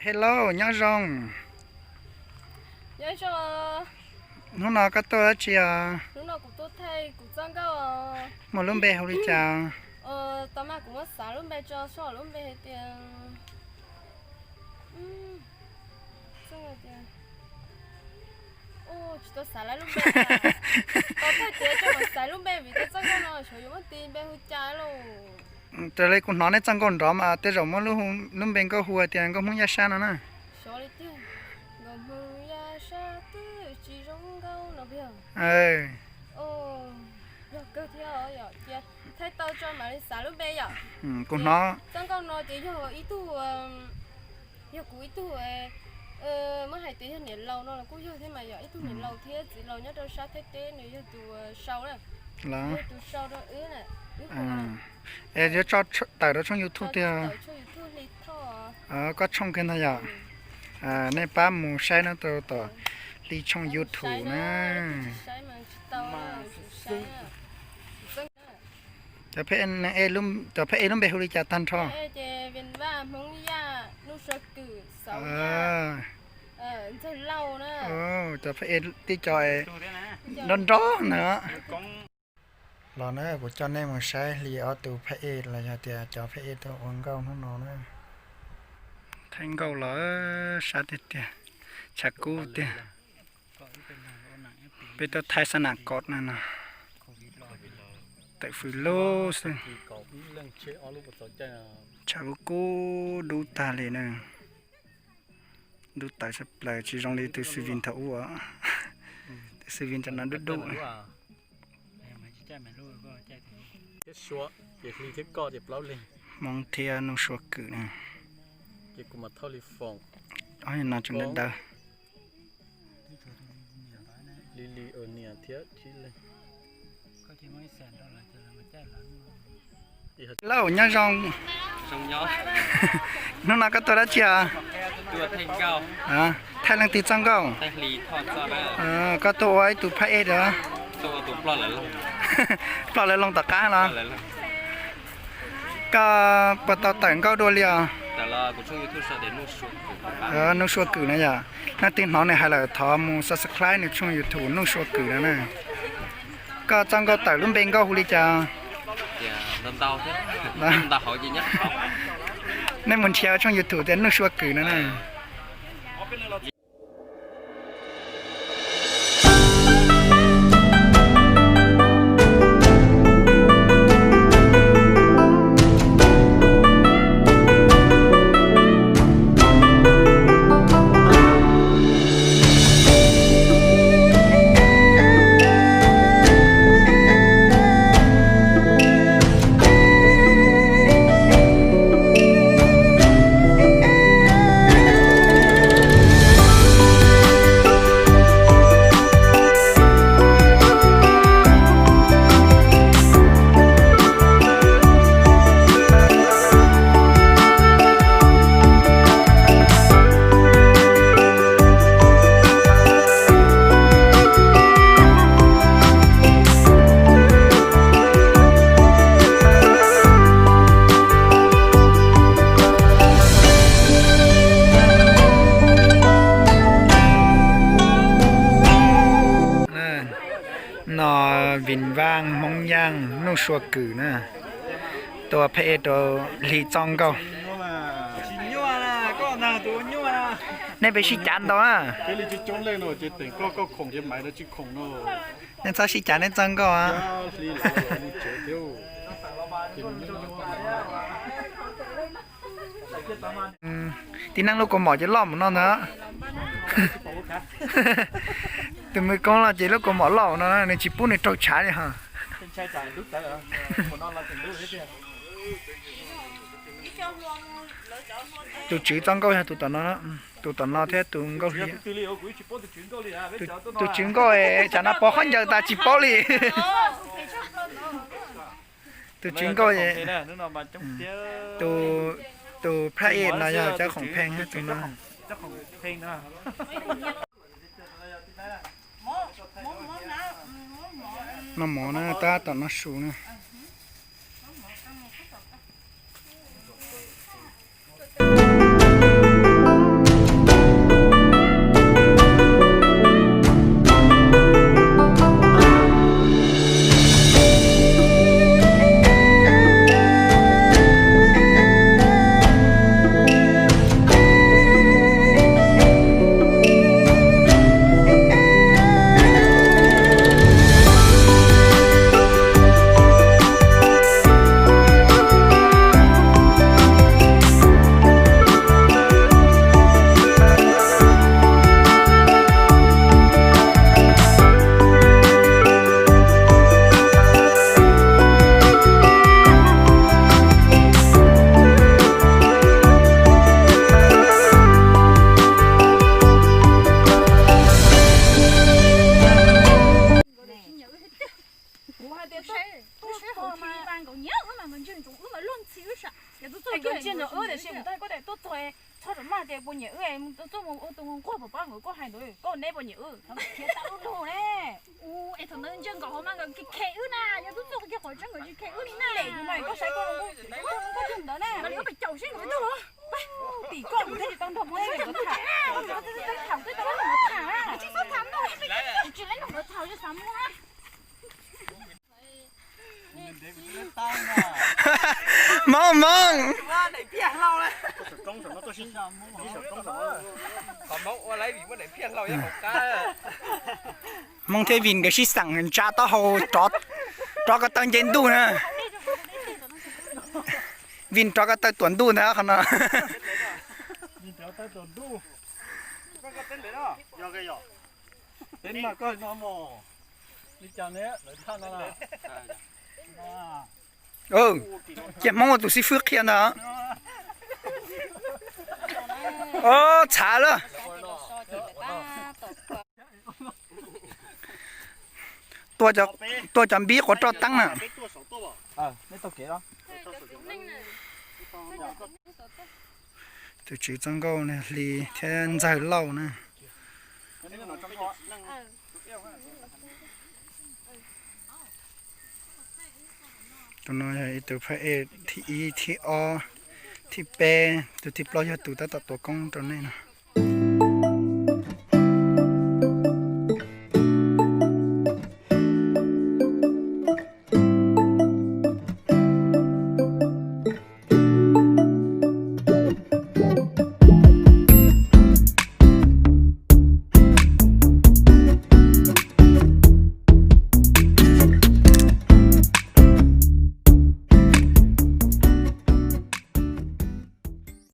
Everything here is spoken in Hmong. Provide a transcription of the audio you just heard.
Hello, nyob zoo. Hnub no koj tuaj dab tsi os? Muaj lub npe hu li cas? Raws li kuv hnov nej txoj nkauj nrov mas tej zaum muab lub npe nkauj hu tias nkauj Hmoob Yaj Sab no na. Kuv hnov. Yog kuv ib tug, muab hais tias yog niam laus no los kuj yog thiab mas yog ib tug niam laus thiab txiv laus nyob rau sab Thaib teb, nws yog tus sau na. Yog tus sau rau wb na. Es yuav tso tawm rau tshooj YouTube tiag. Koj tshooj kiag ntag yom. Nej pab mus saib no rau tom Hli tshooj YouTube na. Cov phab ej lub npe hu li cas tag nrho? Cov phab ej tib co nrov nrov na. Los na, kuv coj nej mus saib Hli ob tug phab ej los yog tias cov phab ej tuaj ua nkauj hnub no na. Thaij nkauj los sab tiag tiag, tshav kub tiag. Peb tuaj thaij xab nam kod na no, tawm fws lug xwb. Tshav kub kub dub tag li na. Dub tawv tshaj plaws, tsis zoo li tus xwm vim thaum ub. Tus xwm vim tam no dub dub. Hmoob thiab Nuj Sua Kwm na. Ob no tseem dawb dawb. Lauj, nyob zoo. Hnub no koj tuaj dab tsi os? Thaij leej twg txoj nkauj? Koj tuaj ua ib tug phab ej os. Ploj lawv loog tom qab los? Koj puas tau tawm nkauj dua li os? Nuj Sua Kwm na yom. Leej twg hnov nws hais lawm thov mus subscribe nws tshooj YouTube Nuj Sua Kwm no na. Koj txoj nkauj tawm lub npe nkauj hu li cas? Nej mus nrhiav tshooj YouTube tias Nuj Sua Kwm no na. No, Vim Vaj Hmoob Yaj Nuj Sua Kwm na, tua phab ej rau Hli txoj nkauj. Nej peb sib cav ntau na. Nej txhob sib cav nej txoj nkauj. Tib neeg lub kaus mom ces loj mus no ntag. Tus me koob los ces lub kaus mom loj mus no, nws tsis pub nws raug tshav li ho. Tus tswv txoj nkauj yog tus tom no, tus tom no thiab tus nkauj hli. Tus tswv nkauj tsam no pov khaub ncaws tas tsis paub li. Tus tswv nkauj, tus phab ej no yog Cob Khoom Pheej tus no. Noj mov na, tab tom noj su na. Wb txuj mus ua tus nquag pom pob nkawd kuj hais ntawd, koj neb puas nyiam wb? Khiav tau wb lug ne. U, es thaum ntawd ntshe nkawd ho mas nkawd khe wb na, yog tub txuj qhov kiag qhov tseeb nkawd tsis khe wb li na. Koj saib koj, koj ntawd na, koj caum seb nkawd tug los. Tim koj kuv thiaj tsis tau nrog muab nkawd tham. Thaum twb tau nkawd tham na. Tsis tau tham, tsis tau nkawd tham, xav muab. Hmoob, Hmoob. Hmoob thiab Vin nkawd sib xeem ntsa taub hau rov ko taw nce ntuj na. Vin rov ko taw tuam ntuj ntag qhov no. Cia Hmoob ua tus xib fwb qhia ntag. Txhav lawm. Tua cov npib quav roj teeb na. Tus tswv Txoj Nkauj, Niag Hli thiab Ntxawg Lauj na. Tus no yog ib tug phab ej thib ib, thib ob, thib peb, tus thib plaub yog tus tab tom tua koob rau nej no.